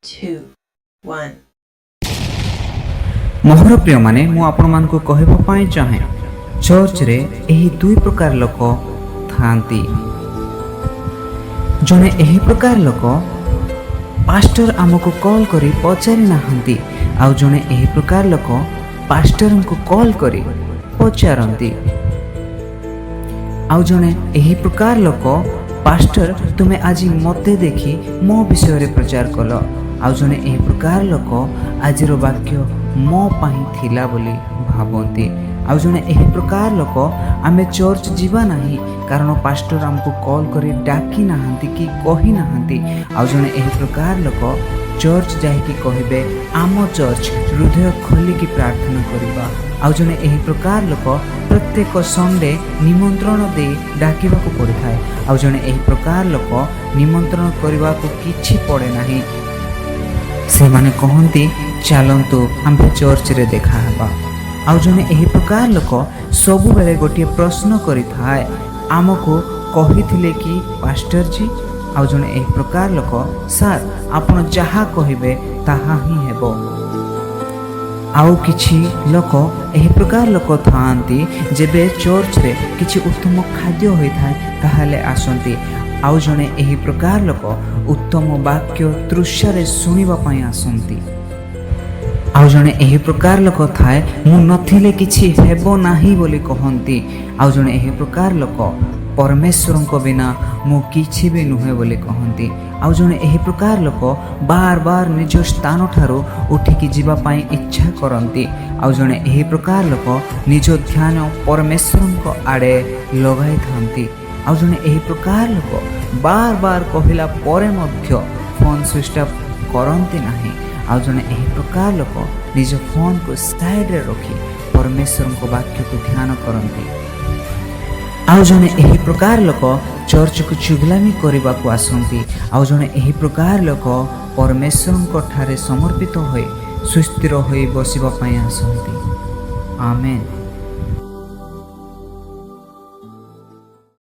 2, 1. ମୋହର ପ୍ରିୟମାନେ, ମୁଁ ଆପଣମାନଙ୍କୁ କହିବା ପାଇଁ ଚାହେଁ, ଚର୍ଚ୍ଚରେ ଏହି ଦୁଇ ପ୍ରକାର ଲୋକ ଥାଆନ୍ତି। ଜଣେ ଏହି ପ୍ରକାର ଲୋକ, ପାଷ୍ଟର ଆମକୁ କଲ୍ କରି ପଚାରି ନାହାନ୍ତି। ଆଉ ଜଣେ ଏହି ପ୍ରକାର ଲୋକ, ପାଷ୍ଟରଙ୍କୁ କଲ୍ କରି ପଚାରନ୍ତି। ଆଉ ଜଣେ ଏହି ପ୍ରକାର ଲୋକ, ପାଷ୍ଟର, ତୁମେ ଆଜି ମୋତେ ଦେଖି ମୋ ବିଷୟରେ ପ୍ରଚାର କଲ। ଆଉ ଜଣେ ଏହି ପ୍ରକାର ଲୋକ, ଆଜିର ବାକ୍ୟ ମୋ ପାଇଁ ଥିଲା ବୋଲି ଭାବନ୍ତି। ଆଉ ଜଣେ ଏହି ପ୍ରକାର ଲୋକ, ଆମେ ଚର୍ଚ୍ଚ ଯିବା ନାହିଁ, କାରଣ ପାଷ୍ଟର ଆମକୁ କଲ୍ କରି ଡାକି ନାହାନ୍ତି କି କହିନାହାନ୍ତି। ଆଉ ଜଣେ ଏହି ପ୍ରକାର ଲୋକ, ଚର୍ଚ୍ଚ ଯାଇକି କହିବେ, ଆମ ଚର୍ଚ୍ଚ, ହୃଦୟ ଖୋଲିକି ପ୍ରାର୍ଥନା କରିବା। ଆଉ ଜଣେ ଏହି ପ୍ରକାର ଲୋକ, ପ୍ରତ୍ୟେକ ସଣ୍ଡେ ନିମନ୍ତ୍ରଣ ଦେଇ ଡାକିବାକୁ ପଡ଼ିଥାଏ। ଆଉ ଜଣେ ଏହି ପ୍ରକାର ଲୋକ, ନିମନ୍ତ୍ରଣ କରିବାକୁ କିଛି ପଡ଼େ ନାହିଁ। ସେମାନେ କହନ୍ତି, ଚାଲନ୍ତୁ, ଆମ୍ଭେ ଚର୍ଚ୍ଚରେ ଦେଖାହେବା। ଆଉ ଜଣେ ଏହି ପ୍ରକାର ଲୋକ ସବୁବେଳେ ଗୋଟିଏ ପ୍ରଶ୍ନ କରିଥାଏ, ଆମକୁ କହିଥିଲେ କି ପାଷ୍ଟରଜୀ? ଆଉ ଜଣେ ଏହି ପ୍ରକାର ଲୋକ, ସାର୍, ଆପଣ ଯାହା କହିବେ ତାହା ହିଁ ହେବ। ଆଉ କିଛି ଲୋକ ଏହି ପ୍ରକାର ଲୋକ ଥାଆନ୍ତି, ଯେବେ ଚର୍ଚ୍ଚରେ କିଛି ଉତ୍ତମ ଖାଦ୍ୟ ହୋଇଥାଏ, ତାହେଲେ ଆସନ୍ତି। ଆଉ ଜଣେ ଏହି ପ୍ରକାର ଲୋକ ଉତ୍ତମ ବାକ୍ୟ ତୃଷାରେ ଶୁଣିବା ପାଇଁ ଆସନ୍ତି। ଆଉ ଜଣେ ଏହି ପ୍ରକାର ଲୋକ ଥାଏ, ମୁଁ ନଥିଲେ କିଛି ହେବ ନାହିଁ ବୋଲି କହନ୍ତି। ଆଉ ଜଣେ ଏହି ପ୍ରକାର ଲୋକ, ପରମେଶ୍ୱରଙ୍କ ବିନା ମୁଁ କିଛି ବି ନୁହେଁ ବୋଲି କହନ୍ତି। ଆଉ ଜଣେ ଏହି ପ୍ରକାର ଲୋକ ବାର ବାର ନିଜ ସ୍ଥାନଠାରୁ ଉଠିକି ଯିବା ପାଇଁ ଇଚ୍ଛା କରନ୍ତି। ଆଉ ଜଣେ ଏହି ପ୍ରକାର ଲୋକ ନିଜ ଧ୍ୟାନ ପରମେଶ୍ୱରଙ୍କ ଆଡ଼େ ଲଗାଇଥାନ୍ତି। ଆଉ ଜଣେ ଏହି ପ୍ରକାର ଲୋକ ବାର ବାର କହିଲା ପରେ ମଧ୍ୟ ଫୋନ୍ ସୁଇଚ୍ ଅଫ୍ କରନ୍ତି ନାହିଁ। ଆଉ ଜଣେ ଏହି ପ୍ରକାର ଲୋକ ନିଜ ଫୋନ୍କୁ ସାଇଡ଼ରେ ରଖି ପରମେଶ୍ୱରଙ୍କ ବାକ୍ୟକୁ ଧ୍ୟାନ କରନ୍ତି। ଆଉ ଜଣେ ଏହି ପ୍ରକାର ଲୋକ ଚର୍ଚ୍ଚକୁ ଚୁଗଲାମି କରିବାକୁ ଆସନ୍ତି। ଆଉ ଜଣେ ଏହି ପ୍ରକାର ଲୋକ ପରମେଶ୍ୱରଙ୍କ ଠାରେ ସମର୍ପିତ ହୋଇ ସୁସ୍ଥିର ହୋଇ ବସିବା ପାଇଁ ଆସନ୍ତି। ଆମେନ୍।